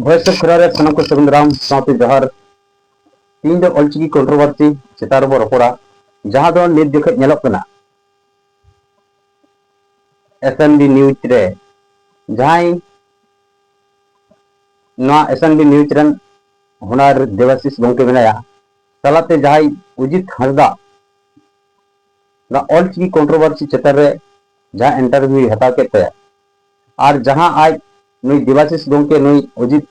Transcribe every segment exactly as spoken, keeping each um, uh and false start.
Voice of ᱠᱷᱚᱨᱟ ᱨᱮ ᱥᱟᱱᱟᱢ ᱠᱚ ᱥᱟᱹᱜᱩᱱ ᱫᱟᱨᱟᱢ ᱥᱟᱶᱛᱮ ᱡᱚᱦᱟᱨ᱾ ᱛᱤᱦᱤᱧ ᱫᱚ ᱚᱞᱪᱤᱠᱤ ᱠᱚᱱᱴᱨᱳᱵᱷᱟᱨᱥᱤ ᱪᱮᱛᱟᱱ ᱨᱮᱵᱚ ᱨᱚᱯᱚᱲᱟ, ᱡᱟᱦᱟᱸ ᱫᱚ ᱱᱤᱛ ᱡᱚᱠᱷᱮᱡ ᱧᱮᱞᱚᱜ ᱠᱟᱱᱟ᱾ ᱮᱥ ᱮᱱ ᱰᱤ ᱱᱤᱭᱩᱡᱽ ᱨᱮ ᱡᱟᱦᱟᱸᱭ, ᱱᱚᱣᱟ ᱮᱥ ᱮᱱ ᱰᱤ ᱱᱤᱭᱩᱡᱽ ᱨᱮᱱ ᱦᱚᱱᱟᱨ ᱫᱮᱵᱟᱥᱤᱥ ᱜᱚᱢᱠᱮ ᱢᱮᱱᱟᱭᱟ, ᱛᱟᱞᱟᱛᱮ ᱡᱟᱦᱟᱸᱭ ᱚᱡᱤᱛ ᱦᱟᱸᱥᱫᱟ ᱱᱚᱣᱟ ᱚᱞᱪᱤᱠᱤ ᱠᱚᱱᱴᱨᱳᱵᱷᱟᱨᱥᱤ ᱪᱮᱛᱟᱱ ᱨᱮ ᱡᱟᱦᱟᱸ ᱤᱱᱴᱟᱨᱵᱷᱤᱭᱩᱭ ᱦᱟᱛᱟᱣ ᱠᱮᱫ ᱛᱟᱭᱟ, ᱟᱨ ᱡᱟᱦᱟᱸ ᱟᱡ ᱱᱩᱭ ᱫᱮᱵᱟᱥᱤᱥ ᱜᱚᱢᱠᱮ ᱱᱩᱭ ᱚᱡᱤᱛ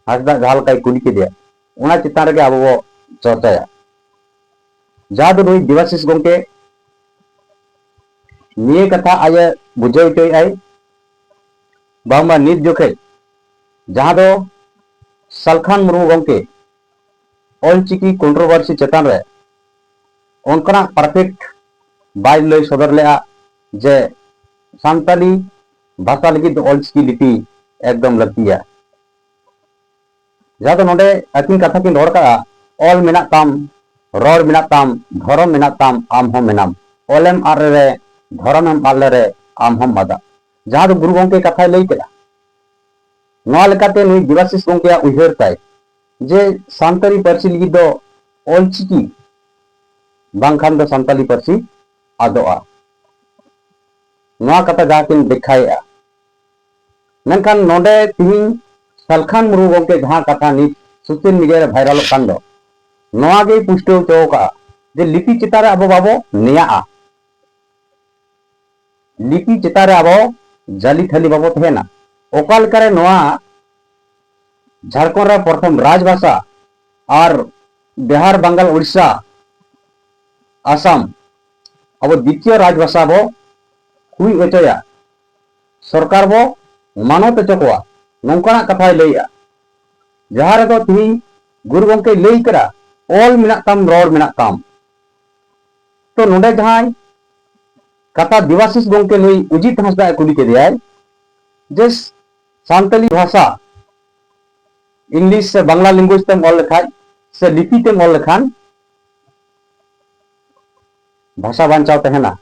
ᱦᱟᱸᱥᱫᱟ ᱡᱟᱦᱟᱸ ᱞᱮᱠᱟᱭ ᱠᱩᱞᱤ ᱠᱮᱫᱮᱭᱟ, ᱚᱱᱟ ᱪᱮᱛᱟᱱ ᱨᱮᱜᱮ ᱟᱵᱚ ᱵᱚ ᱪᱚᱨᱪᱟᱭᱟ᱾ ᱡᱟᱦᱟᱸ ᱫᱚ ᱱᱩᱭ ᱫᱮᱵᱟᱥᱤᱥ ᱜᱚᱢᱠᱮ ᱱᱤᱭᱟᱹ ᱠᱟᱛᱷᱟ ᱟᱡ ᱮ ᱵᱩᱡᱷᱟᱹᱣ ᱦᱚᱪᱚᱭᱮᱫ ᱟᱭ, ᱵᱟᱝᱢᱟ ᱱᱤᱛ ᱡᱚᱠᱷᱮᱡ ᱡᱟᱦᱟᱸ ᱫᱚ ᱥᱟᱞᱠᱷᱟᱱ ᱢᱩᱨᱢᱩ ᱜᱚᱢᱠᱮ ᱚᱞᱪᱤᱠᱤ ᱠᱚᱱᱴᱨᱳᱵᱷᱟᱨᱥᱤ ᱪᱮᱛᱟᱱ ᱨᱮ ᱚᱱᱠᱟᱱᱟᱜ ᱯᱟᱨᱯᱷᱮᱠᱴ ᱵᱟᱭ ᱞᱟᱹᱭ ᱥᱚᱫᱚᱨ ᱞᱮᱫᱼᱟ ᱡᱮ ᱥᱟᱱᱛᱟᱞᱤ ᱵᱷᱟᱥᱟ ᱞᱟᱹᱜᱤᱫ ᱫᱚ ᱚᱞᱪᱤᱠᱤ ᱞᱤᱯᱤ ᱮᱠᱫᱚᱢ ᱞᱟᱹᱠᱛᱤᱭᱟ᱾ ᱡᱟᱦᱟᱸ ᱫᱚ ᱱᱚᱰᱮ ᱟᱹᱠᱤᱱ ᱠᱟᱛᱷᱟ ᱠᱤᱱ ᱨᱚᱲ ᱠᱟᱜᱼᱟ, "ᱚᱞ ᱢᱮᱱᱟᱜ ᱛᱟᱢ, ᱨᱚᱲ ᱢᱮᱱᱟᱜ ᱛᱟᱢ, ᱫᱷᱚᱨᱚᱢ ᱢᱮᱱᱟᱜ ᱛᱟᱢ, ᱟᱢ ᱦᱚᱸ ᱢᱮᱱᱟᱢ᱾ ᱚᱞᱮᱢ ᱟᱫ ᱞᱮᱨᱮ, ᱫᱷᱚᱨᱚᱢᱮᱢ ᱟᱫ ᱞᱮᱨᱮ, ᱟᱢ ᱦᱚᱸᱢ ᱟᱫᱟ᱾" ᱡᱟᱦᱟᱸ ᱫᱚ ᱜᱩᱨᱩ ᱜᱚᱢᱠᱮ ᱠᱟᱛᱷᱟᱭ ᱞᱟᱹᱭ ᱠᱮᱫᱟ᱾ ᱱᱚᱣᱟ ᱞᱮᱠᱟᱛᱮ ᱱᱩᱭ ᱫᱮᱵᱟᱥᱤᱥ ᱜᱚᱢᱠᱮᱭᱟᱜ ᱩᱭᱦᱟᱹᱨ ᱛᱟᱭ ᱡᱮ ᱥᱟᱱᱛᱟᱲᱤ ᱯᱟᱹᱨᱥᱤ ᱞᱟᱹᱜᱤᱫ ᱫᱚ ᱚᱞᱪᱤᱠᱤ ᱵᱟᱝᱠᱷᱟᱱ ᱫᱚ ᱥᱟᱱᱛᱟᱲᱤ ᱯᱟᱹᱨᱥᱤ ᱟᱫᱚᱜᱼᱟ᱾ ᱱᱚᱣᱟ ᱠᱟᱛᱷᱟ ᱡᱟᱦᱟᱸ ᱠᱤᱱ ᱵᱮᱠᱠᱷᱟᱭᱮᱫᱼᱟ, ᱢᱮᱱᱠᱷᱟᱱ ᱱᱚᱰᱮ ᱛᱤᱦᱤᱧ ᱥᱟᱞᱠᱷᱟᱱ ᱢᱩᱨᱢᱩ ᱜᱚᱢᱠᱮ ᱡᱟᱦᱟᱸ ᱠᱟᱛᱷᱟ ᱱᱤᱛ ᱥᱳᱥᱟᱞ ᱢᱤᱰᱤᱭᱟ ᱨᱮ ᱵᱷᱟᱭᱨᱟᱞᱚᱜ ᱠᱟᱱ ᱫᱚ, ᱱᱚᱣᱟ ᱜᱮᱭ ᱯᱩᱥᱴᱟᱹᱣ ᱦᱚᱪᱚ ᱟᱠᱟᱫᱼᱟ ᱡᱮ ᱞᱤᱯᱤ ᱪᱮᱛᱟᱱ ᱨᱮ ᱟᱵᱚ ᱵᱟᱵᱚ ᱱᱮᱭᱟᱜᱼᱟ, ᱞᱤᱯᱤ ᱪᱮᱛᱟᱱ ᱨᱮ ᱟᱵᱚ ᱡᱟᱹᱞᱤ ᱛᱷᱟᱹᱞᱤ ᱵᱟᱵᱚ ᱛᱟᱦᱮᱱᱟ᱾ ᱚᱠᱟ ᱞᱮᱠᱟᱨᱮ ᱱᱚᱣᱟ ᱡᱷᱟᱲᱠᱷᱚᱸᱰ ᱨᱮ ᱯᱨᱚᱛᱷᱚᱢ ᱨᱟᱡᱽᱵᱷᱟᱥᱟ ᱟᱨ ᱵᱤᱦᱟᱨ, ᱵᱟᱝᱜᱟᱞ, ᱩᱲᱤᱥᱥᱟ, ᱟᱥᱟᱢ ᱟᱵᱚ ᱫᱤᱛᱤᱭᱚ ᱨᱟᱡᱽᱵᱷᱟᱥᱟ ᱵᱚ ᱦᱩᱭ ᱦᱚᱪᱚᱭᱟ, ᱥᱚᱨᱠᱟᱨ ᱵᱚ ᱢᱟᱱᱚᱛ ᱦᱚᱪᱚ ᱠᱚᱣᱟ, ᱱᱚᱝᱠᱟᱱᱟᱜ ᱠᱟᱛᱷᱟᱭ ᱞᱟᱹᱭᱮᱜᱼᱟ᱾ ᱡᱟᱦᱟᱸ ᱨᱮᱫᱚ ᱛᱤᱦᱤᱧ ᱜᱩᱨᱩ ᱜᱚᱢᱠᱮᱭ ᱞᱟᱹᱭ ᱠᱟᱫᱟ, "ᱚᱞ ᱢᱮᱱᱟᱜ ᱛᱟᱢ, ᱨᱚᱲ ᱢᱮᱱᱟᱜ ᱛᱟᱢ᱾" ᱛᱚ ᱱᱚᱰᱮ ᱡᱟᱦᱟᱸᱭ ᱠᱟᱛᱷᱟ ᱫᱮᱵᱟᱥᱤᱥ ᱜᱚᱢᱠᱮ ᱱᱩᱭ ᱚᱡᱤᱛ ᱦᱟᱸᱥᱫᱟ ᱮ ᱠᱩᱞᱤ ᱠᱮᱫᱮᱭᱟᱭ ᱡᱮ ᱥᱟᱱᱛᱟᱞᱤ ᱵᱷᱟᱥᱟ ᱤᱝᱞᱤᱥ ᱥᱮ ᱵᱟᱝᱞᱟ ᱞᱮᱝᱜᱩᱭᱮᱡᱽ ᱛᱮᱢ ᱚᱞ ᱞᱮᱠᱷᱟᱡ ᱥᱮ ᱞᱤᱯᱤ ᱛᱮᱢ ᱚᱞ ᱞᱮᱠᱷᱟᱱ ᱵᱷᱟᱥᱟ ᱵᱟᱧᱪᱟᱣ ᱛᱟᱦᱮᱱᱟ,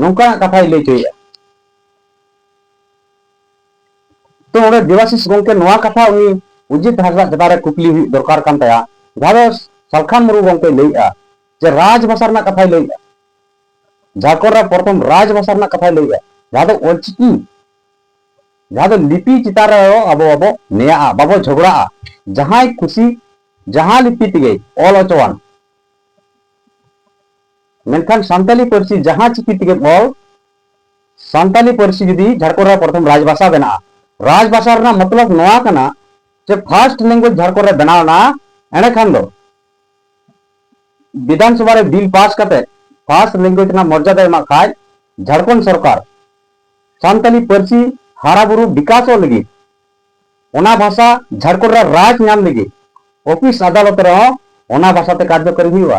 ᱱᱚᱝᱠᱟᱱᱟᱜ ᱠᱟᱛᱷᱟᱭ ᱞᱟᱹᱭ ᱦᱚᱪᱚᱭᱮᱫᱼᱟ᱾ ᱛᱚ ᱱᱚᱰᱮ ᱫᱮᱵᱟᱥᱤᱥ ᱜᱚᱢᱠᱮ ᱱᱚᱣᱟ ᱠᱟᱛᱷᱟ ᱩᱱᱤ ᱚᱡᱤᱛ ᱦᱟᱸᱥᱫᱟ ᱪᱮᱛᱟᱱ ᱨᱮ ᱠᱩᱠᱞᱤ ᱦᱩᱭᱩᱜ ᱫᱚᱨᱠᱟᱨ ᱠᱟᱱ ᱛᱟᱭᱟ, ᱡᱟᱦᱟᱸ ᱫᱚ ᱥᱟᱞᱠᱷᱟᱱ ᱢᱩᱨᱢᱩ ᱜᱚᱢᱠᱮᱭ ᱞᱟᱹᱭᱮᱜᱼᱟ ᱡᱮ ᱨᱟᱡᱽ ᱵᱷᱟᱥᱟ ᱨᱮᱱᱟᱜ ᱠᱟᱛᱷᱟᱭ ᱞᱟᱹᱭᱮᱜᱼᱟ, ᱡᱷᱟᱲᱠᱷᱚᱸᱰ ᱨᱮ ᱯᱨᱚᱛᱷᱚᱢ ᱨᱟᱡᱽ ᱵᱷᱟᱥᱟ ᱨᱮᱱᱟᱜ ᱠᱟᱛᱷᱟᱭ ᱞᱟᱹᱭᱮᱜᱼᱟ, ᱡᱟᱦᱟᱸ ᱫᱚ ᱚᱞᱪᱤᱠᱤ, ᱡᱟᱦᱟᱸ ᱫᱚ ᱞᱤᱯᱤ ᱪᱮᱛᱟᱱ ᱨᱮ ᱟᱵᱚ ᱵᱟᱵᱚ ᱱᱮᱭᱟᱜᱼᱟ, ᱵᱟᱵᱚ ᱡᱷᱚᱜᱽᱲᱟᱜᱼᱟ, ᱡᱟᱦᱟᱸᱭ ᱠᱩᱥᱤ ᱡᱟᱦᱟᱸ ᱞᱤᱯᱤ ᱛᱮᱜᱮ ᱚᱞ ᱦᱚᱪᱚᱣᱟᱱ᱾ ᱢᱮᱱᱠᱷᱟᱱ ᱥᱟᱱᱛᱟᱞᱤ ᱯᱟᱹᱨᱥᱤ ᱡᱟᱦᱟᱸ ᱪᱤᱠᱤ ᱛᱮᱜᱮ ᱚᱞ, ᱥᱟᱱᱛᱟᱞᱤ ᱯᱟᱹᱨᱥᱤ ᱡᱩᱫᱤ ᱡᱷᱟᱲᱠᱷᱚᱸᱰ ᱨᱮ ᱯᱨᱚᱛᱷᱚᱢ ᱨᱟᱡᱽ ᱵᱷᱟᱥᱟ ᱵᱮᱱᱟᱜᱼᱟ, ᱨᱟᱡᱽ ᱵᱷᱟᱥᱟ ᱨᱮᱱᱟᱜ ᱢᱚᱛᱞᱚᱵ ᱱᱚᱣᱟ ᱠᱟᱱᱟ ᱡᱮ first language ᱡᱷᱟᱲᱠᱷᱚᱸᱰ ᱨᱮ ᱵᱮᱱᱟᱣ ᱮᱱᱟ, ᱮᱸᱰᱮᱠᱷᱟᱱ ᱫᱚ ᱵᱤᱫᱷᱟᱱ ᱥᱚᱵᱷᱟ ᱨᱮ ᱵᱤᱞ ᱯᱟᱥ ᱠᱟᱛᱮ first language ᱨᱮᱱᱟᱜ ᱢᱚᱨᱡᱟᱫᱟ ᱮᱢᱟᱜ ᱠᱷᱟᱡ ᱡᱷᱟᱲᱠᱷᱚᱸᱰ ᱥᱚᱨᱠᱟᱨ ᱥᱟᱱᱛᱟᱞᱤ ᱯᱟᱹᱨᱥᱤ ᱦᱟᱨᱟ ᱵᱩᱨᱩ ᱵᱤᱠᱟᱥᱚᱜ ᱞᱟᱹᱜᱤᱫ, ᱚᱱᱟ ᱵᱷᱟᱥᱟ ᱡᱷᱟᱲᱠᱷᱚᱸᱰ ᱨᱮ ᱨᱟᱡᱽ ᱧᱟᱢ ᱞᱟᱹᱜᱤᱫ ᱚᱯᱷᱤᱥ ᱟᱫᱟᱞᱚᱛ ᱨᱮᱦᱚᱸ ᱚᱱᱟ ᱵᱷᱟᱥᱟ ᱛᱮ ᱠᱟᱨᱡᱚᱠᱟᱨᱤ ᱦᱩᱭᱩᱜᱼᱟ᱾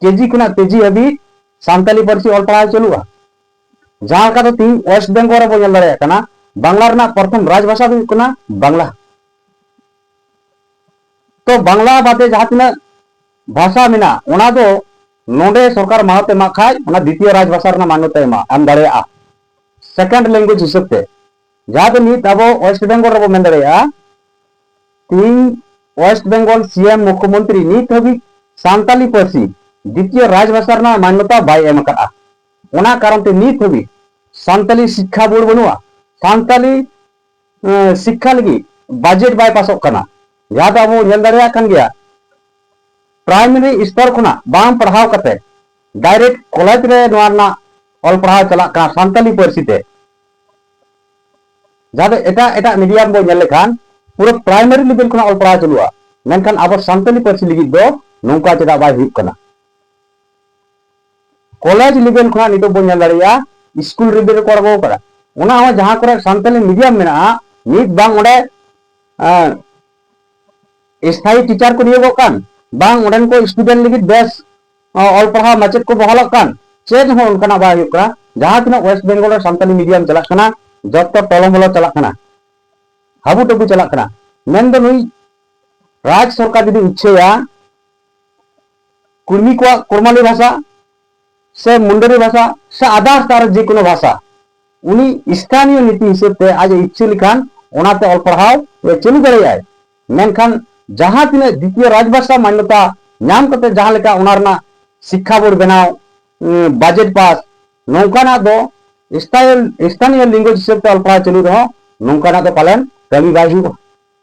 ᱠᱮᱡᱤ ᱠᱷᱚᱱᱟᱜ ᱯᱤᱡᱤ ᱦᱟᱹᱵᱤᱡ ᱥᱟᱱᱛᱟᱞᱤ ᱯᱟᱹᱨᱥᱤ ᱚᱞ ᱯᱟᱲᱦᱟᱣ ᱪᱟᱹᱞᱩᱜᱼᱟ᱾ ᱡᱟᱦᱟᱸ ᱞᱮᱠᱟ ᱫᱚ ᱛᱤᱦᱤᱧ ᱳᱭᱮᱥᱴ ᱵᱮᱝᱜᱚᱞ ᱨᱮᱵᱚᱱ ᱧᱮᱞ ᱫᱟᱲᱮᱭᱟᱜ ᱠᱟᱱᱟ, ᱵᱟᱝᱞᱟ ᱨᱮᱱᱟᱜ ᱯᱨᱚᱛᱷᱚᱢ ᱨᱟᱡᱽ ᱵᱷᱟᱥᱟ ᱫᱚ ᱦᱩᱭᱩᱜ ᱠᱟᱱᱟ ᱵᱟᱝᱞᱟ᱾ ᱛᱚ ᱵᱟᱝᱞᱟ ᱵᱟᱫᱮ ᱡᱟᱦᱟᱸ ᱛᱤᱱᱟᱹᱜ ᱵᱷᱟᱥᱟ ᱢᱮᱱᱟᱜᱼᱟ, ᱚᱱᱟ ᱫᱚ ᱱᱚᱰᱮ ᱥᱚᱨᱠᱟᱨ ᱢᱟᱱᱚᱛ ᱮ ᱮᱢᱟᱜ ᱠᱷᱟᱡ ᱚᱱᱟ ᱫᱤᱛᱤᱭᱚ ᱨᱟᱡᱽ ᱵᱷᱟᱥᱟ ᱨᱮᱱᱟᱜ ᱢᱟᱱᱚᱛ ᱮ ᱮᱢᱟ, ᱮᱢ ᱫᱟᱲᱮᱭᱟᱜᱼᱟ second language ᱦᱤᱥᱟᱹᱵ ᱛᱮ, ᱡᱟᱦᱟᱸ ᱫᱚ ᱱᱤᱛ ᱟᱵᱚ ᱳᱭᱮᱥᱴ ᱵᱮᱝᱜᱚᱞ ᱨᱮᱵᱚ ᱢᱮᱱ ᱫᱟᱲᱮᱭᱟᱜᱼᱟ᱾ ᱛᱤᱦᱤᱧ ᱳᱭᱮᱥᱴ ᱵᱮᱝᱜᱚᱞ ᱥᱤ ᱮᱢ ᱢᱩᱠᱷᱭᱚᱢᱚᱱᱛᱨᱤ ᱱᱤᱛ ᱦᱟᱹᱵᱤᱡ ᱥᱟᱱᱛᱟᱞᱤ ᱯᱟᱹᱨᱥᱤ ᱫᱤᱛᱤᱭᱚ ᱨᱟᱡᱽ ᱵᱷᱟᱥᱟ ᱨᱮᱱᱟᱜ ᱢᱟᱱᱱᱚᱛᱟ ᱵᱟᱭ ᱮᱢ ᱟᱠᱟᱫᱼᱟ᱾ ᱚᱱᱟ ᱠᱟᱨᱚᱱ ᱛᱮ ᱱᱤᱛ ᱦᱟᱹᱵᱤᱡ ᱥᱟᱱᱛᱟᱞᱤ ᱥᱤᱠᱠᱷᱟ ᱵᱳᱨᱰ ᱵᱟᱹᱱᱩᱜᱼᱟ, ᱥᱟᱱᱛᱟᱞᱤ ᱮᱸ, ᱥᱤᱠᱠᱷᱟ ᱞᱟᱹᱜᱤᱫ ᱵᱟᱡᱮᱴ ᱵᱟᱭ ᱯᱟᱥᱚᱜ ᱠᱟᱱᱟ, ᱡᱟᱦᱟᱸ ᱫᱚ ᱟᱵᱚ ᱧᱮᱞ ᱫᱟᱲᱮᱭᱟᱜ ᱠᱟᱱ ᱜᱮᱭᱟ᱾ ᱯᱨᱟᱭᱢᱟᱨᱤ ᱥᱛᱚᱨ ᱠᱷᱚᱱᱟᱜ ᱵᱟᱝ ᱯᱟᱲᱦᱟᱣ ᱠᱟᱛᱮ ᱰᱟᱭᱨᱮᱠᱴ ᱠᱚᱞᱮᱡᱽ ᱨᱮ ᱱᱚᱣᱟ ᱨᱮᱱᱟᱜ ᱚᱞ ᱯᱟᱲᱦᱟᱣ ᱪᱟᱞᱟᱜ ᱠᱟᱱᱟ ᱥᱟᱱᱛᱟᱞᱤ ᱯᱟᱹᱨᱥᱤ ᱛᱮ, ᱡᱟᱦᱟᱸ ᱫᱚ ᱮᱴᱟᱜ ᱮᱴᱟᱜ ᱢᱤᱰᱤᱭᱟᱢ ᱵᱚᱱ ᱧᱮᱞ ᱞᱮᱠᱷᱟᱱ ᱯᱩᱨᱟᱹ ᱯᱨᱟᱭᱢᱟᱨᱤ ᱞᱮᱵᱮᱞ ᱠᱷᱚᱱᱟᱜ ᱚᱞ ᱯᱟᱲᱦᱟᱣ ᱪᱟᱹᱞᱩᱜᱼᱟ, ᱢᱮᱱᱠᱷᱟᱱ ᱟᱵᱚ ᱥᱟᱱᱛᱟᱞᱤ ᱯᱟᱹᱨᱥᱤ ᱞᱟᱹᱜᱤᱫ ᱫᱚ ᱱᱚᱝᱠᱟ ᱪᱮᱫᱟᱜ ᱵᱟᱭ ᱦᱩᱭᱩᱜ ᱠᱟᱱᱟ? ᱠᱚᱞᱮᱡᱽ ᱞᱮᱵᱮᱞ ᱠᱷᱚᱱᱟᱜ ᱱᱤᱛᱚᱜ ᱵᱚᱱ ᱧᱮᱞ ᱫᱟᱲᱮᱭᱟᱜᱼᱟ ᱥᱠᱩᱞ ᱞᱮᱵᱮᱞ ᱨᱮᱠᱚ ᱟᱬᱜᱚ ᱟᱠᱟᱫᱟ᱾ ᱚᱱᱟ ᱦᱚᱸ ᱡᱟᱦᱟᱸ ᱠᱚᱨᱮ ᱥᱟᱱᱛᱟᱞᱤ ᱢᱤᱰᱤᱭᱟᱢ ᱢᱮᱱᱟᱜᱼᱟ, ᱱᱤᱛ ᱵᱟᱝ ᱚᱸᱰᱮ ᱮᱸ, ᱥᱛᱷᱟᱭᱤ ᱴᱤᱪᱟᱨ ᱠᱚ ᱱᱤᱭᱳᱜᱚᱜ ᱠᱟᱱ, ᱵᱟᱝ ᱚᱸᱰᱮᱱ ᱠᱚ ᱥᱴᱩᱰᱮᱱᱴ ᱞᱟᱹᱜᱤᱫ ᱵᱮᱥ, ᱚ, ᱚᱞ ᱯᱟᱲᱦᱟᱣ ᱢᱟᱪᱮᱫ ᱠᱚ ᱵᱚᱦᱟᱞᱚᱜ ᱠᱟᱱ, ᱪᱮᱫ ᱦᱚᱸ ᱚᱱᱠᱟᱱᱟᱜ ᱵᱟᱭ ᱦᱩᱭᱩᱜ ᱠᱟᱱᱟ᱾ ᱡᱟᱦᱟᱸ ᱛᱤᱱᱟᱹᱜ ᱳᱭᱮᱥᱴ ᱵᱮᱝᱜᱚᱞ ᱨᱮ ᱥᱟᱱᱛᱟᱞᱤ ᱢᱤᱰᱤᱭᱟᱢ ᱪᱟᱞᱟᱜ ᱠᱟᱱᱟ, ᱡᱚᱛᱚ ᱴᱚᱞᱚᱢᱚᱞᱚ ᱪᱟᱞᱟᱜ ᱠᱟᱱᱟ, ᱦᱟᱹᱵᱩᱰᱩᱵᱩ ᱪᱟᱞᱟᱜ ᱠᱟᱱᱟ᱾ ᱢᱮᱱᱫᱚ ᱱᱩᱭ ᱨᱟᱡᱽ ᱥᱚᱨᱠᱟᱨ ᱡᱩᱫᱤ ᱤᱪᱪᱷᱟᱹᱭᱟ, ᱠᱩᱲᱢᱤ ᱠᱚᱣᱟᱜ ᱠᱚᱨᱢᱟᱞᱤ ᱵᱷᱟᱥᱟ ᱥᱮ ᱢᱩᱱᱰᱟᱨᱤ ᱵᱷᱟᱥᱟ ᱥᱮ ᱟᱫᱟᱨᱥ ᱟᱨ ᱡᱮ ᱠᱳᱱᱳ ᱵᱷᱟᱥᱟ, ᱩᱱᱤ ᱥᱛᱷᱟᱱᱤᱭᱚ ᱱᱤᱛᱤ ᱦᱤᱥᱟᱹᱵ ᱛᱮ ᱟᱡ ᱮ ᱤᱪᱪᱷᱟᱹ ᱞᱮᱠᱷᱟᱱ ᱚᱱᱟᱛᱮ ᱚᱞ ᱯᱟᱲᱦᱟᱣ ᱮ ᱪᱟᱹᱞᱩ ᱫᱟᱲᱮᱭᱟᱜᱼᱟᱭ᱾ ᱢᱮᱱᱠᱷᱟᱱ ᱡᱟᱦᱟᱸ ᱛᱤᱱᱟᱹᱜ ᱫᱤᱛᱤᱭᱚ ᱨᱟᱡᱽᱵᱷᱟᱥᱟ ᱢᱟᱱᱱᱚᱛᱟ ᱧᱟᱢ ᱠᱟᱛᱮ ᱡᱟᱦᱟᱸ ᱞᱮᱠᱟ ᱚᱱᱟ ᱨᱮᱱᱟᱜ ᱥᱤᱠᱠᱷᱟ ᱵᱳᱨᱰ ᱵᱮᱱᱟᱣ, ᱩᱸ, ᱵᱟᱡᱮᱴ ᱯᱟᱥ, ᱱᱚᱝᱠᱟᱱᱟᱜ ᱫᱚ ᱥᱛᱷᱟᱭᱤ, ᱥᱛᱷᱟᱱᱤᱭᱚ language ᱦᱤᱥᱟᱹᱵ ᱛᱮ ᱚᱞ ᱯᱟᱲᱦᱟᱣ ᱪᱟᱹᱞᱩ ᱨᱮᱦᱚᱸ ᱱᱚᱝᱠᱟᱱᱟᱜ ᱫᱚ ᱯᱟᱞᱮᱱ ᱠᱟᱹᱢᱤ ᱵᱟᱭ ᱦᱩᱭᱩᱜᱼᱟ᱾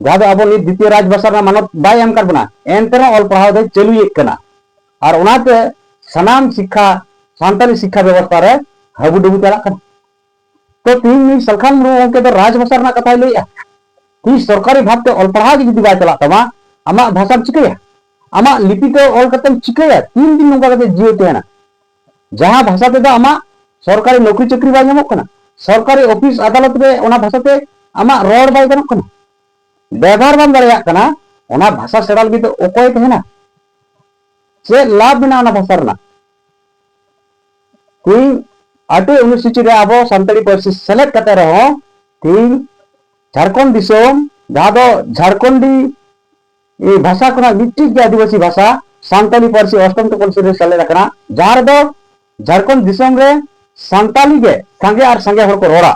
ᱡᱟᱦᱟᱸ ᱫᱚ ᱟᱵᱚ ᱱᱤᱛ ᱫᱤᱛᱤᱭᱚ ᱨᱟᱡᱽᱵᱷᱟᱥᱟ ᱨᱮᱱᱟᱜ ᱢᱟᱱᱚᱛ ᱵᱟᱭ ᱮᱢ ᱟᱠᱟᱫ ᱵᱚᱱᱟ, ᱮᱱᱛᱮ ᱨᱮᱦᱚᱸ ᱚᱞ ᱯᱟᱲᱦᱟᱣ ᱫᱚᱭ ᱪᱟᱹᱞᱩᱭᱮᱫ ᱠᱟᱱᱟ᱾ ᱟᱨ ᱚᱱᱟᱛᱮ ᱥᱟᱱᱟᱢ ᱥᱤᱠᱠᱷᱟ, ᱥᱟᱱᱛᱟᱲᱤ ᱥᱤᱠᱠᱷᱟ ᱵᱮᱵᱚᱥᱛᱷᱟ ᱨᱮ ᱦᱟᱹᱵᱩᱰᱩᱵᱩ ᱪᱟᱞᱟᱜ ᱠᱟᱱᱟ᱾ ᱛᱚ ᱛᱤᱦᱤᱧ ᱱᱩᱭ ᱥᱟᱞᱠᱷᱟᱱ ᱢᱩᱨᱢᱩ ᱜᱚᱢᱠᱮ ᱫᱚ ᱨᱟᱡᱽᱵᱷᱟᱥᱟ ᱨᱮᱱᱟᱜ ᱠᱟᱛᱷᱟᱭ ᱞᱟᱹᱭᱮᱜᱼᱟ᱾ ᱛᱤᱦᱤᱧ ᱥᱚᱨᱠᱟᱨᱤ ᱵᱷᱟᱵᱽ ᱛᱮ ᱚᱞ ᱯᱟᱲᱦᱟᱣ ᱜᱮ ᱡᱩᱫᱤ ᱵᱟᱭ ᱪᱟᱞᱟᱜ ᱛᱟᱢᱟ, ᱟᱢᱟᱜ ᱵᱷᱟᱥᱟᱢ ᱪᱤᱠᱟᱹᱭᱟ? ᱟᱢᱟᱜ ᱞᱤᱯᱤ ᱛᱮ ᱚᱞ ᱠᱟᱛᱮᱢ ᱪᱤᱠᱟᱹᱭᱟ? ᱛᱤᱱ ᱫᱤᱱ ᱱᱚᱝᱠᱟ ᱠᱟᱛᱮ ᱡᱤᱭᱟᱹᱲ ᱛᱟᱦᱮᱱᱟ? ᱡᱟᱦᱟᱸ ᱵᱷᱟᱥᱟ ᱛᱮᱫᱚ ᱟᱢᱟᱜ ᱥᱚᱨᱠᱟᱨᱤ ᱱᱚᱠᱨᱤ ᱪᱟᱹᱠᱨᱤ ᱵᱟᱭ ᱧᱟᱢᱚᱜ ᱠᱟᱱᱟ, ᱥᱚᱨᱠᱟᱨᱤ ᱚᱯᱷᱤᱥ ᱟᱫᱟᱞᱚᱛ ᱨᱮ ᱚᱱᱟ ᱵᱷᱟᱥᱟ ᱛᱮ ᱟᱢᱟᱜ ᱨᱚᱲ ᱵᱟᱭ ᱜᱟᱱᱚᱜ ᱠᱟᱱᱟ, ᱵᱮᱵᱷᱟᱨ ᱵᱟᱢ ᱫᱟᱲᱮᱭᱟᱜ ᱠᱟᱱᱟ, ᱚᱱᱟ ᱵᱷᱟᱥᱟ ᱥᱮᱬᱟ ᱞᱟᱹᱜᱤᱫ ᱫᱚ ᱚᱠᱚᱭ ᱛᱟᱦᱮᱱᱟ? ᱪᱮᱫ ᱞᱟᱵᱷ ᱢᱮᱱᱟᱜᱼᱟ ᱚᱱᱟ ᱵᱷᱟᱥᱟ ᱨᱮᱱᱟᱜ? ᱛᱤᱦᱤᱧ ᱟᱴᱷᱨᱚ ᱚᱱᱩᱥᱩᱪᱤ ᱨᱮ ᱟᱵᱚ ᱥᱟᱱᱛᱟᱲᱤ ᱯᱟᱹᱨᱥᱤ ᱥᱮᱞᱮᱫ ᱠᱟᱛᱮ ᱨᱮᱦᱚᱸ ᱛᱤᱦᱤᱧ ᱡᱷᱟᱲᱠᱷᱚᱸᱰ ᱫᱤᱥᱚᱢ, ᱡᱟᱦᱟᱸ ᱫᱚ ᱡᱷᱟᱲᱠᱷᱚᱸᱰᱤ ᱵᱷᱟᱥᱟ ᱠᱷᱚᱱᱟᱜ ᱢᱤᱫᱴᱤᱡ ᱜᱮ ᱟᱹᱫᱤᱵᱟᱹᱥᱤ ᱵᱷᱟᱥᱟ ᱥᱟᱱᱛᱟᱲᱤ ᱯᱟᱹᱨᱥᱤ ᱚᱥᱴᱚᱢ ᱛᱚᱯᱚ ᱯᱟᱹᱨᱥᱤ ᱨᱮ ᱥᱮᱞᱮᱫ ᱟᱠᱟᱱᱟ, ᱡᱟᱦᱟᱸ ᱨᱮᱫᱚ ᱡᱷᱟᱲᱠᱷᱚᱸᱰ ᱫᱤᱥᱚᱢ ᱨᱮ ᱥᱟᱱᱛᱟᱲᱤ ᱜᱮ ᱥᱟᱸᱜᱮ ᱟᱨ ᱥᱟᱸᱜᱮ ᱦᱚᱲ ᱠᱚ ᱨᱚᱲᱟ᱾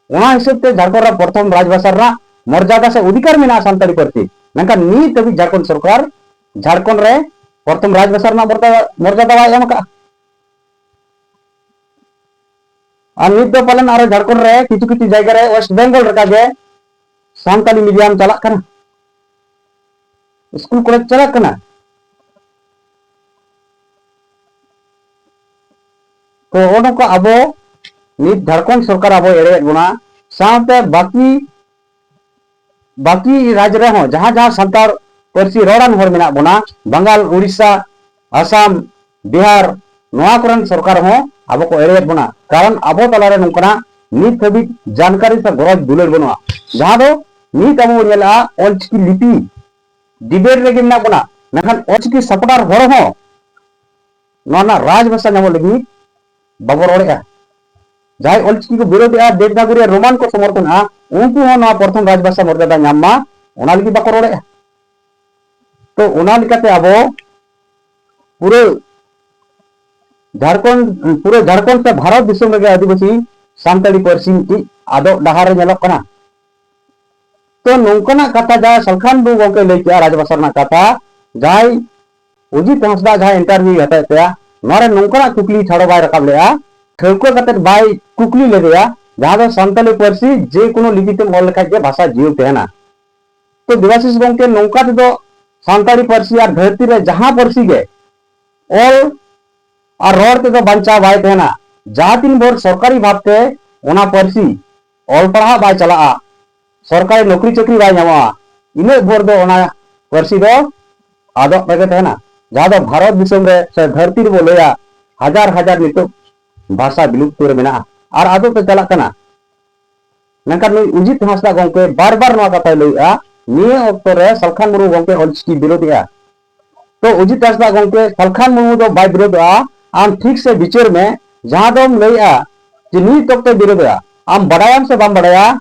ᱚᱱᱟ ᱦᱤᱥᱟᱹᱵ ᱛᱮ ᱡᱷᱟᱲᱠᱷᱚᱸᱰ ᱨᱮ ᱯᱨᱚᱛᱷᱚᱢ ᱨᱟᱡᱽᱵᱷᱟᱥᱟ ᱨᱮᱱᱟᱜ ᱢᱚᱨᱡᱟᱫᱟ ᱥᱮ ᱚᱫᱷᱤᱠᱟᱨ ᱢᱮᱱᱟᱜᱼᱟ ᱥᱟᱱᱛᱟᱲᱤ ᱯᱟᱹᱨᱥᱤ᱾ ᱢᱮᱱᱠᱷᱟᱱ ᱱᱤᱛ ᱦᱟᱹᱵᱤᱡ ᱡᱷᱟᱲᱠᱷᱚᱸᱰ ᱥᱚᱨᱠᱟᱨ ᱡᱷᱟᱲᱠᱷᱚᱸᱰ ᱨᱮ ᱯᱨᱚᱛᱷᱚᱢ ᱨᱟᱡᱽᱵᱷᱟᱥᱟ ᱨᱮᱱᱟᱜ ᱢᱚᱨᱡᱟᱫᱟ, ᱢᱚᱨᱡᱟᱫᱟ ᱵᱟᱭ ᱮᱢ ᱟᱠᱟᱫᱼᱟ᱾ ᱟᱨ ᱱᱤᱛ ᱫᱚ ᱯᱟᱞᱮᱱ ᱟᱨᱚ ᱡᱷᱟᱲᱠᱷᱚᱸᱰ ᱨᱮ ᱠᱤᱪᱷᱩ ᱠᱤᱪᱷᱩ ᱡᱟᱭᱜᱟ ᱨᱮ ᱳᱭᱮᱥᱴ ᱵᱮᱝᱜᱚᱞ ᱞᱮᱠᱟ ᱜᱮ ᱥᱟᱱᱛᱟᱲᱤ ᱢᱤᱰᱤᱭᱟᱢ ᱪᱟᱞᱟᱜ ᱠᱟᱱᱟ, ᱥᱠᱩᱞ ᱠᱚᱞᱮᱡᱽ ᱪᱟᱞᱟᱜ ᱠᱟᱱᱟ᱾ ᱛᱚ ᱱᱚᱜᱼᱚ ᱱᱚᱝᱠᱟ ᱟᱵᱚ ᱱᱤᱛ ᱡᱷᱟᱲᱠᱷᱚᱸᱰ ᱥᱚᱨᱠᱟᱨ ᱟᱵᱚ ᱮᱲᱮᱭᱮᱫ ᱵᱚᱱᱟ, ᱥᱟᱶᱛᱮ ᱵᱟᱹᱠᱤ, ᱵᱟᱹᱠᱤ ᱨᱟᱡᱽ ᱨᱮᱦᱚᱸ ᱡᱟᱦᱟᱸ ᱡᱟᱦᱟᱸ ᱥᱟᱱᱛᱟᱲ ᱯᱟᱹᱨᱥᱤ ᱨᱚᱲᱟᱱ ᱦᱚᱲ ᱢᱮᱱᱟᱜ ᱵᱚᱱᱟ, ᱵᱟᱝᱜᱟᱞ, ᱩᱲᱤᱥᱥᱟ, ᱟᱥᱟᱢ, ᱵᱤᱦᱟᱨ, ᱱᱚᱣᱟ ᱠᱚᱨᱮᱱ ᱥᱚᱨᱠᱟᱨ ᱦᱚᱸ ᱟᱵᱚ ᱠᱚ ᱮᱲᱮᱭᱮᱫ ᱵᱚᱱᱟ᱾ ᱠᱟᱨᱚᱱ ᱟᱵᱚ ᱛᱟᱞᱟᱨᱮ ᱱᱚᱝᱠᱟᱱᱟᱜ ᱱᱤᱛ ᱦᱟᱹᱵᱤᱡ ᱡᱟᱱᱠᱟᱨᱤ ᱥᱮ ᱜᱚᱨᱚᱡᱽ ᱫᱩᱞᱟᱹᱲ ᱵᱟᱹᱱᱩᱜᱼᱟ, ᱡᱟᱦᱟᱸ ᱫᱚ ᱱᱤᱛ ᱟᱵᱚ ᱵᱚᱱ ᱧᱮᱞᱮᱜᱼᱟ ᱚᱞᱪᱤᱠᱤ ᱞᱤᱯᱤ ᱰᱤᱵᱮᱴ ᱨᱮᱜᱮ ᱢᱮᱱᱟᱜ ᱵᱚᱱᱟ, ᱢᱮᱱᱠᱷᱟᱱ ᱚᱞᱪᱤᱠᱤ ᱥᱟᱯᱚᱴᱟᱨ ᱦᱚᱲ ᱦᱚᱸ ᱱᱚᱣᱟ ᱨᱮᱱᱟᱜ ᱨᱟᱡᱽ ᱵᱷᱟᱥᱟ ᱧᱟᱢᱚᱜ ᱞᱟᱹᱜᱤᱫ ᱵᱟᱵᱚ ᱨᱚᱲᱮᱫᱼᱟ᱾ ᱡᱟᱦᱟᱸᱭ ᱚᱞᱪᱤᱠᱤ ᱠᱚ ᱵᱤᱨᱳᱫᱮᱜᱼᱟ, ᱫᱮᱵᱽᱱᱟᱜᱚᱨᱤ ᱟᱨ ᱨᱳᱢᱟᱱ ᱠᱚ ᱥᱚᱢᱚᱨᱛᱷᱚᱱᱟ, ᱩᱱᱠᱩ ᱦᱚᱸ ᱱᱚᱣᱟ ᱯᱨᱚᱛᱷᱚᱢ ᱨᱟᱡᱽ ᱵᱷᱟᱥᱟ ᱢᱚᱨᱡᱟᱫᱟ ᱧᱟᱢ ᱢᱟ, ᱚᱱᱟ ᱞᱟᱹᱜᱤᱫ ᱵᱟᱠᱚ ᱨᱚᱲᱮᱫᱼᱟ᱾ ᱛᱚ ᱚᱱᱟ ᱞᱮᱠᱟᱛᱮ ᱟᱵᱚ ᱯᱩᱨᱟᱹ ᱡᱷᱟᱲᱠᱷᱚᱸᱰ, ᱯᱩᱨᱟᱹ ᱡᱷᱟᱲᱠᱷᱚᱸᱰ ᱥᱮ ᱵᱷᱟᱨᱚᱛ ᱫᱤᱥᱚᱢ ᱨᱮᱜᱮ ᱟᱹᱫᱤᱵᱟᱹᱥᱤ ᱥᱟᱱᱛᱟᱲᱤ ᱯᱟᱹᱨᱥᱤ ᱢᱤᱫᱴᱤᱡ ᱟᱫᱚᱜ ᱰᱟᱦᱟᱨ ᱨᱮ ᱧᱮᱞᱚᱜ ᱠᱟᱱᱟ᱾ ᱛᱚ ᱱᱚᱝᱠᱟᱱᱟᱜ ᱠᱟᱛᱷᱟ ᱡᱟᱦᱟᱸᱭ ᱥᱟᱞᱠᱷᱟᱱ ᱴᱩᱰᱩ ᱜᱚᱢᱠᱮ ᱞᱟᱹᱭ ᱠᱮᱜᱼᱟ ᱨᱟᱡᱽᱵᱷᱟᱥᱟ ᱨᱮᱱᱟᱜ ᱠᱟᱛᱷᱟ, ᱡᱟᱦᱟᱸᱭ ᱚᱡᱤᱛ ᱦᱟᱸᱥᱫᱟ ᱡᱟᱦᱟᱸᱭ interview ᱦᱟᱛᱟᱣᱮᱫ ᱛᱟᱭᱟ, ᱱᱚᱣᱟ ᱨᱮ ᱱᱚᱝᱠᱟᱱᱟᱜ ᱠᱩᱠᱞᱤ ᱪᱷᱟᱲᱚ ᱵᱟᱭ ᱨᱟᱠᱟᱵ ᱞᱮᱜᱼᱟ, ᱴᱷᱟᱹᱣᱠᱟᱹ ᱠᱟᱛᱮ ᱵᱟᱭ ᱠᱩᱠᱞᱤ ᱞᱮᱫᱮᱭᱟ, ᱡᱟᱦᱟᱸ ᱫᱚ ᱥᱟᱱᱛᱟᱞᱤ ᱯᱟᱹᱨᱥᱤ ᱡᱮ ᱠᱳᱱᱳ ᱞᱤᱯᱤ ᱛᱮᱢ ᱚᱞ ᱞᱮᱠᱷᱟᱡ ᱜᱮ ᱵᱷᱟᱥᱟ ᱡᱤᱭᱟᱹᱣ ᱛᱟᱦᱮᱱᱟ᱾ ᱛᱚ ᱫᱮᱵᱟᱥᱤᱥ ᱜᱚᱢᱠᱮ, ᱱᱚᱝᱠᱟ ᱛᱮᱫᱚ ᱥᱟᱱᱛᱟᱲᱤ ᱯᱟᱹᱨᱥᱤ ᱟᱨ ᱫᱷᱟᱹᱨᱛᱤ ᱨᱮ ᱡᱟᱦᱟᱸ ᱯᱟᱹᱨᱥᱤ ᱜᱮ ᱚᱞ ᱟᱨ ᱨᱚᱲ ᱛᱮᱫᱚ ᱵᱟᱧᱪᱟᱣ ᱵᱟᱭ ᱛᱟᱦᱮᱱᱟ᱾ ᱡᱟᱦᱟᱸ ᱛᱤᱱ ᱵᱷᱳᱨ ᱥᱚᱨᱠᱟᱨᱤ ᱵᱷᱟᱵᱽᱛᱮ ᱚᱱᱟ ᱯᱟᱹᱨᱥᱤ ᱚᱞ ᱯᱟᱲᱦᱟᱣ ᱵᱟᱭ ᱪᱟᱞᱟᱜᱼᱟ, ᱥᱚᱨᱠᱟᱨᱤ ᱱᱚᱠᱨᱤ ᱪᱟᱹᱠᱨᱤ ᱵᱟᱭ ᱧᱟᱢᱚᱜᱼᱟ, ᱤᱱᱟᱹᱜ ᱵᱷᱳᱨ ᱫᱚ ᱚᱱᱟ ᱯᱟᱹᱨᱥᱤ ᱫᱚ ᱟᱫᱚᱜ ᱨᱮᱜᱮ ᱛᱟᱦᱮᱱᱟ᱾ ᱡᱟᱦᱟᱸ ᱫᱚ ᱵᱷᱟᱨᱚᱛ ᱫᱤᱥᱚᱢ ᱨᱮ ᱥᱮ ᱫᱷᱟᱹᱨᱛᱤ ᱨᱮᱵᱚ ᱞᱟᱹᱭᱟ, ᱦᱟᱡᱟᱨ ᱦᱟᱡᱟᱨ ᱱᱤᱛᱚᱜ ᱵᱷᱟᱥᱟ ᱵᱤᱞᱩᱯᱛᱚ ᱨᱮ ᱢᱮᱱᱟᱜᱼᱟ ᱟᱨ ᱟᱫᱚᱜ ᱛᱮ ᱪᱟᱞᱟᱜ ᱠᱟᱱᱟ᱾ ᱢᱮᱱᱠᱷᱟᱱ ᱱᱩᱭ ᱚᱡᱤᱛ ᱦᱟᱸᱥᱫᱟ ᱜᱚᱢᱠᱮ ᱵᱟᱨ ᱵᱟᱨ ᱱᱚᱣᱟ ᱠᱟᱛᱷᱟᱭ ᱞᱟᱹᱭᱮᱜᱼᱟ, ᱱᱤᱭᱟᱹ ᱚᱠᱛᱚ ᱨᱮ ᱥᱟᱞᱠᱷᱟᱱ ᱢᱩᱨᱢᱩ ᱜᱚᱢᱠᱮ ᱚᱞᱪᱤᱠᱤ ᱵᱤᱨᱳᱫᱷᱮᱜᱼᱟ᱾ ᱛᱚ ᱚᱡᱤᱛ ᱦᱟᱸᱥᱫᱟ ᱜᱚᱢᱠᱮ, ᱥᱟᱞᱠᱷᱟᱱ ᱢᱩᱨᱢᱩ ᱫᱚ ᱵᱟᱭ ᱵᱤᱨᱳᱫᱷᱚᱜᱼᱟ᱾ ᱟᱢ ᱴᱷᱤᱠ ᱥᱮ ᱵᱤᱪᱟᱹᱨ ᱢᱮ, ᱡᱟᱦᱟᱸ ᱫᱚᱢ ᱞᱟᱹᱭᱮᱜᱼᱟ ᱡᱮ ᱱᱤᱛ ᱚᱠᱛᱚᱭ ᱵᱤᱨᱳᱫᱷᱚᱜᱼᱟ, ᱟᱢ ᱵᱟᱰᱟᱭᱟᱢ ᱥᱮ ᱵᱟᱢ ᱵᱟᱰᱟᱭᱟ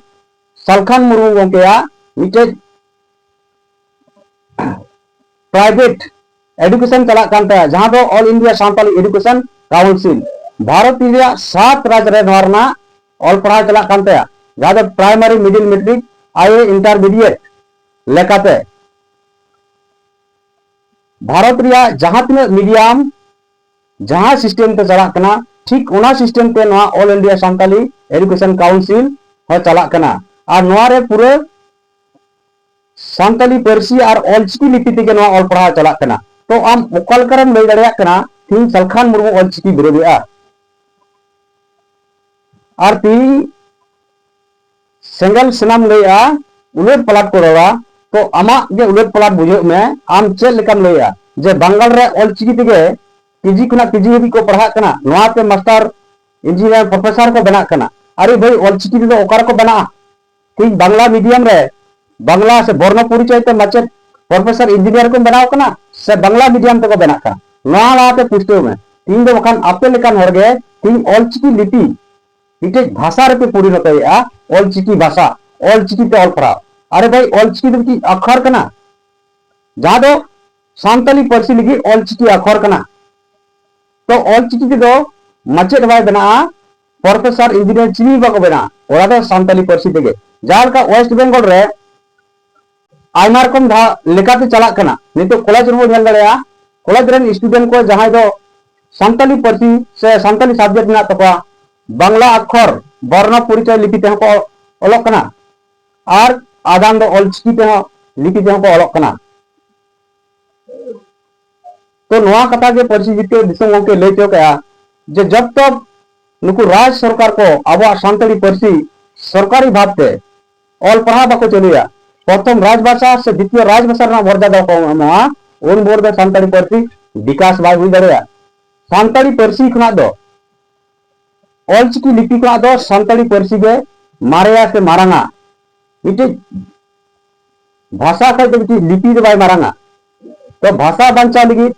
ᱥᱟᱞᱠᱷᱟᱱ ᱢᱩᱨᱢᱩ ᱜᱚᱢᱠᱮᱭᱟᱜ ᱢᱤᱫᱴᱮᱡ private education ᱪᱟᱞᱟᱜ ᱠᱟᱱ ᱛᱟᱭᱟ, ᱡᱟᱦᱟᱸ ᱫᱚ All India Santali Education Council, Bharat ᱨᱮᱭᱟᱜ ᱥᱟᱛ ᱨᱟᱡᱽ ᱨᱮ ᱱᱚᱣᱟ ᱨᱮᱱᱟᱜ ᱚᱞ ᱯᱟᱲᱦᱟᱣ ᱪᱟᱞᱟᱜ ᱠᱟᱱ ᱛᱟᱭᱟ, ᱡᱟᱦᱟᱸ ᱫᱚ primary, middle, matric, I A, intermediate ᱞᱮᱠᱟᱛᱮ ᱵᱷᱟᱨᱚᱛ ᱨᱮᱭᱟᱜ ᱡᱟᱦᱟᱸ ᱛᱤᱱᱟᱹᱜ medium, ᱡᱟᱦᱟᱸ system ᱛᱮ ᱪᱟᱞᱟᱜ ᱠᱟᱱᱟ, ᱴᱷᱤᱠ ᱚᱱᱟ system ᱛᱮ ᱱᱚᱣᱟ All India Santali Education Council ᱦᱚᱸ ᱪᱟᱞᱟᱜ ᱠᱟᱱᱟ᱾ ᱟᱨ ᱱᱚᱣᱟ ᱨᱮ ᱯᱩᱨᱟᱹ ᱥᱟᱱᱛᱟᱞᱤ ᱯᱟᱹᱨᱥᱤ ᱟᱨ ᱚᱞᱪᱤᱠᱤ ᱞᱤᱯᱤ ᱛᱮᱜᱮ ᱱᱚᱣᱟ ᱚᱞ ᱯᱟᱲᱦᱟᱣ ᱪᱟᱞᱟᱜ ᱠᱟᱱᱟ᱾ ᱛᱚ ᱟᱢ ᱚᱠᱟ ᱞᱮᱠᱟᱨᱮᱢ ᱞᱟᱹᱭ ᱫᱟᱲᱮᱭᱟᱜ ᱠᱟᱱᱟ ᱛᱤᱦᱤᱧ ᱥᱟᱞᱠᱷᱟᱱ ᱢᱩᱨᱢᱩ ᱚᱞᱪᱤᱠᱤ ᱵᱤᱨᱳᱫᱷᱮᱜᱼᱟ? ᱟᱨ ᱛᱤᱦᱤᱧ ᱥᱮᱸᱜᱮᱞ ᱥᱮᱱᱟᱢ ᱞᱟᱹᱭᱮᱜᱼᱟ, ᱩᱞᱟᱹᱴ ᱯᱟᱞᱟᱴ ᱠᱚ ᱨᱚᱲᱟ, ᱛᱚ ᱟᱢᱟᱜ ᱜᱮ ᱩᱞᱟᱹᱴ ᱯᱟᱞᱟᱴ ᱵᱩᱡᱷᱟᱹᱜ ᱢᱮ, ᱟᱢ ᱪᱮᱫ ᱞᱮᱠᱟᱢ ᱞᱟᱹᱭᱮᱜᱼᱟ ᱡᱮ ᱵᱟᱝᱜᱟᱞ ᱨᱮ ᱚᱞᱪᱤᱠᱤ ᱛᱮᱜᱮ ᱠᱮᱡᱤ ᱠᱷᱚᱱᱟᱜ ᱯᱤᱡᱤ ᱦᱟᱹᱵᱤᱡ ᱠᱚ ᱯᱟᱲᱦᱟᱜ ᱠᱟᱱᱟ, ᱱᱚᱣᱟᱛᱮ ᱢᱟᱥᱴᱟᱨ, ᱤᱧᱡᱤᱱᱤᱭᱟᱨ, ᱯᱨᱚᱯᱷᱮᱥᱚᱨ ᱠᱚ ᱵᱮᱱᱟᱜ ᱠᱟᱱᱟ᱾ ᱟᱨᱮ ᱵᱷᱟᱹᱭ, ᱚᱞᱪᱤᱠᱤ ᱛᱮᱫᱚ ᱚᱠᱟ ᱨᱮᱠᱚ ᱵᱮᱱᱟᱜᱼᱟ? ᱛᱮᱦᱤᱧ ᱵᱟᱝᱞᱟ medium ᱨᱮ ᱵᱟᱝᱞᱟ ᱥᱮ ᱵᱚᱨᱱᱚ ᱯᱚᱨᱤᱪᱚᱭ ᱛᱮ ᱢᱟᱪᱮᱫ, ᱯᱨᱚᱯᱷᱮᱥᱚᱨ, ᱤᱧᱡᱤᱱᱤᱭᱟᱨ ᱠᱚ ᱵᱮᱱᱟᱣ ᱠᱟᱱᱟ ᱥᱮ ᱵᱟᱝᱞᱟ medium ᱛᱮᱠᱚ ᱵᱮᱱᱟᱜ ᱠᱟᱱᱟ? ᱱᱚᱣᱟ ᱞᱟᱦᱟᱛᱮ ᱯᱩᱥᱴᱟᱹᱣ ᱢᱮ᱾ ᱛᱮᱦᱤᱧ ᱫᱚ ᱵᱟᱠᱷᱟᱱ ᱟᱯᱮ ᱞᱮᱠᱟᱱ ᱦᱚᱲ ᱜᱮ ᱛᱮᱦᱤᱧ ᱚᱞᱪᱤᱠᱤ ᱞᱤᱯᱤ ᱢᱤᱫᱴᱮᱡ ᱵᱷᱟᱥᱟ ᱨᱮᱯᱮ ᱯᱚᱨᱤᱱᱚᱛᱚᱭᱮᱜᱼᱟ, ᱚᱞᱪᱤᱠᱤ ᱵᱷᱟᱥᱟ, ᱚᱞᱪᱤᱠᱤ ᱛᱮ ᱚᱞ ᱯᱟᱲᱦᱟᱣ᱾ ᱟᱨᱮ ᱵᱷᱟᱹᱭ, ᱚᱞᱪᱤᱠᱤ ᱫᱚ ᱢᱤᱫᱴᱤᱡ ᱟᱠᱷᱚᱨ ᱠᱟᱱᱟ, ᱡᱟᱦᱟᱸ ᱫᱚ ᱥᱟᱱᱛᱟᱞᱤ ᱯᱟᱹᱨᱥᱤ ᱞᱟᱹᱜᱤᱫ ᱚᱞᱪᱤᱠᱤ ᱟᱠᱷᱚᱨ ᱠᱟᱱᱟ᱾ ᱛᱚ ᱚᱞᱪᱤᱠᱤ ᱛᱮᱫᱚ ᱢᱟᱪᱮᱫ ᱵᱟᱭ ᱵᱮᱱᱟᱜᱼᱟ, ᱯᱨᱚᱯᱷᱮᱥᱚᱨ, ᱤᱧᱡᱤᱱᱤᱭᱟᱨ ᱪᱤᱞᱤ ᱵᱟᱠᱚ ᱵᱮᱱᱟᱜᱼᱟ, ᱚᱱᱟ ᱫᱚ ᱥᱟᱱᱛᱟᱞᱤ ᱯᱟᱹᱨᱥᱤ ᱛᱮᱜᱮ᱾ ᱡᱟᱦᱟᱸ ᱞᱮᱠᱟ ᱳᱭᱮᱥᱴ ᱵᱮᱝᱜᱚᱞ ᱨᱮ ᱟᱭᱢᱟ ᱨᱚᱠᱚᱢ ᱫᱷᱟ-, ᱞᱮᱠᱟᱛᱮ ᱪᱟᱞᱟᱜ ᱠᱟᱱᱟ᱾ ᱱᱤᱛᱚᱜ ᱠᱚᱞᱮᱡᱽ ᱨᱮᱵᱚᱱ ᱧᱮᱞ ᱫᱟᱲᱮᱭᱟᱜᱼᱟ, ᱠᱚᱞᱮᱡᱽ ᱨᱮᱱ ᱥᱴᱩᱰᱮᱱᱴ ᱠᱚ ᱡᱟᱦᱟᱸᱭ ᱫᱚ ᱥᱟᱱᱛᱟᱞᱤ ᱯᱟᱹᱨᱥᱤ ᱥᱮ ᱥᱟᱱᱛᱟᱞᱤ ᱥᱟᱵᱡᱮᱠᱴ ᱢᱮᱱᱟᱜ ᱛᱟᱠᱚᱣᱟ, ᱵᱟᱝᱞᱟ ᱟᱠᱷᱚᱨ ᱵᱚᱨᱱᱚ ᱯᱚᱨᱤᱪᱚᱭ ᱞᱤᱯᱤ ᱛᱮᱦᱚᱸ ᱠᱚ ᱚᱞᱚᱜ ᱠᱟᱱᱟ, ᱟᱨ ᱟᱫᱷᱟᱱ ᱫᱚ ᱚᱞᱪᱤᱠᱤ ᱛᱮᱦᱚᱸ, ᱞᱤᱯᱤ ᱛᱮᱦᱚᱸ ᱠᱚ ᱚᱞᱚᱜ ᱠᱟᱱᱟ᱾ ᱛᱚ ᱱᱚᱣᱟ ᱠᱟᱛᱷᱟ ᱜᱮ ᱯᱟᱹᱨᱥᱤ ᱡᱤᱛᱠᱟᱹᱨ ᱫᱤᱥᱚᱢ ᱜᱚᱢᱠᱮ ᱞᱟᱹᱭ ᱦᱚᱪᱚ ᱠᱟᱜᱼᱟ ᱡᱮ ᱡᱚᱵ ᱛᱚᱠ ᱱᱩᱠᱩ ᱨᱟᱡᱽ ᱥᱚᱨᱠᱟᱨ ᱠᱚ ᱟᱵᱚᱣᱟᱜ ᱥᱟᱱᱛᱟᱲᱤ ᱯᱟᱹᱨᱥᱤ ᱥᱚᱨᱠᱟᱨᱤ ᱵᱷᱟᱵᱽ ᱛᱮ ᱚᱞ ᱯᱟᱲᱦᱟᱣ ᱵᱟᱠᱚ ᱪᱟᱹᱞᱩᱭᱟ, ᱯᱨᱚᱛᱷᱚᱢ ᱨᱟᱡᱽ ᱵᱷᱟᱥᱟ ᱥᱮ ᱫᱤᱛᱤᱭᱚ ᱨᱟᱡᱽ ᱵᱷᱟᱥᱟ ᱨᱮᱱᱟᱜ ᱢᱚᱨᱡᱟᱫᱟ ᱠᱚ ᱮᱢᱚᱜᱼᱟ, ᱩᱱ ᱵᱷᱳᱨ ᱫᱚ ᱥᱟᱱᱛᱟᱲᱤ ᱯᱟᱹᱨᱥᱤ ᱵᱤᱠᱟᱥ ᱵᱟᱭ ᱦᱩᱭ ᱫᱟᱲᱮᱭᱟᱜᱼᱟ᱾ ᱥᱟᱱᱛᱟᱲᱤ ᱯᱟᱹᱨᱥᱤ ᱠᱷᱚᱱᱟᱜ ᱫᱚ, ᱚᱞᱪᱤᱠᱤ ᱞᱤᱯᱤ ᱠᱷᱚᱱᱟᱜ ᱫᱚ ᱥᱟᱱᱛᱟᱲᱤ ᱯᱟᱹᱨᱥᱤ ᱜᱮ ᱢᱟᱨᱮᱭᱟ ᱥᱮ ᱢᱟᱨᱟᱝᱟ᱾ ᱢᱤᱫᱴᱤᱡ ᱵᱷᱟᱥᱟ ᱠᱷᱚᱱ ᱫᱚ ᱢᱤᱫᱴᱤᱡ ᱞᱤᱯᱤ ᱫᱚ ᱵᱟᱭ ᱢᱟᱨᱟᱝᱟ᱾ ᱛᱚ ᱵᱷᱟᱥᱟ ᱵᱟᱧᱪᱟᱣ ᱞᱟᱹᱜᱤᱫ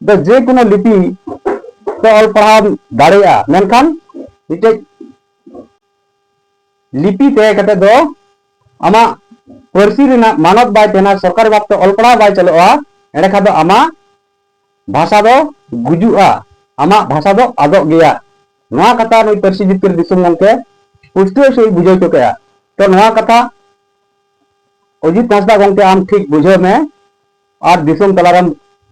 ᱫᱚ ᱡᱮᱠᱳᱱᱳ ᱞᱤᱯᱤ ᱛᱮ ᱚᱞ ᱯᱟᱲᱦᱟᱣ ᱫᱟᱲᱮᱭᱟᱜᱼᱟ, ᱢᱮᱱᱠᱷᱟᱱ ᱢᱤᱫᱴᱮᱡ ᱞᱤᱯᱤ ᱛᱟᱦᱮᱸ ᱠᱟᱛᱮ ᱫᱚ ᱟᱢᱟᱜ ᱯᱟᱹᱨᱥᱤ ᱨᱮᱱᱟᱜ ᱢᱟᱱᱚᱛ ᱵᱟᱭ ᱛᱟᱦᱮᱱᱟ, ᱥᱚᱨᱠᱟᱨᱤ ᱵᱷᱟᱵᱽᱛᱮ ᱚᱞ ᱯᱟᱲᱦᱟᱣ ᱵᱟᱭ ᱪᱟᱹᱞᱩᱜᱼᱟ, ᱮᱸᱰᱮᱠᱷᱟᱱ ᱫᱚ ᱟᱢᱟᱜ ᱵᱷᱟᱥᱟ ᱫᱚ ᱜᱩᱡᱩᱜᱼᱟ, ᱟᱢᱟᱜ ᱵᱷᱟᱥᱟ ᱫᱚ ᱟᱫᱚᱜ ᱜᱮᱭᱟ᱾ ᱱᱚᱣᱟ ᱠᱟᱛᱷᱟ ᱱᱩᱭ ᱯᱟᱹᱨᱥᱤ ᱡᱤᱛᱠᱟᱹᱨ ᱫᱤᱥᱚᱢ ᱜᱚᱢᱠᱮ ᱯᱩᱥᱴᱟᱹᱣ ᱥᱟᱺᱦᱤᱡ ᱵᱩᱡᱷᱟᱹᱣ ᱦᱚᱪᱚ ᱠᱮᱜᱼᱟ᱾ ᱛᱚ ᱱᱚᱣᱟ ᱠᱟᱛᱷᱟ ᱚᱡᱤᱛ ᱦᱟᱸᱥᱫᱟ ᱜᱚᱢᱠᱮ ᱟᱢ ᱴᱷᱤᱠ ᱵᱩᱡᱷᱟᱹᱣ ᱢᱮ ᱟᱨ ᱫᱤᱥᱚᱢ ᱛᱟᱞᱟᱨᱮᱢ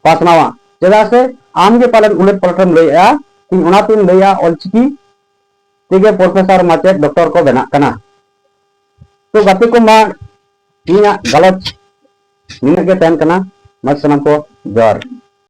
ᱯᱟᱥᱱᱟᱣᱟ, ᱪᱮᱫᱟᱜ ᱥᱮ ᱟᱢᱜᱮ ᱯᱟᱞᱮᱱ ᱩᱞᱟᱹᱴ ᱯᱟᱞᱟᱴᱮᱢ ᱞᱟᱹᱭᱮᱜᱼᱟ᱾ ᱤᱧ ᱚᱱᱟᱛᱤᱧ ᱞᱟᱹᱭᱟ ᱚᱞᱪᱤᱠᱤ ᱛᱮᱜᱮ ᱯᱨᱚᱯᱷᱮᱥᱚᱨ, ᱢᱟᱪᱮᱫ, ᱰᱚᱠᱴᱚᱨ ᱠᱚ ᱵᱮᱱᱟᱜ ᱠᱟᱱᱟ᱾ ᱛᱚ ᱜᱟᱛᱮ ᱠᱚ, ᱢᱟ ᱛᱮᱦᱮᱧᱟᱜ ᱜᱟᱞᱚᱪ ᱱᱤᱱᱟᱹᱜ ᱜᱮ ᱛᱟᱦᱮᱱ ᱠᱟᱱᱟ᱾ ᱢᱟ ᱥᱟᱱᱟᱢ ᱠᱚ ᱡᱚᱦᱟᱨ᱾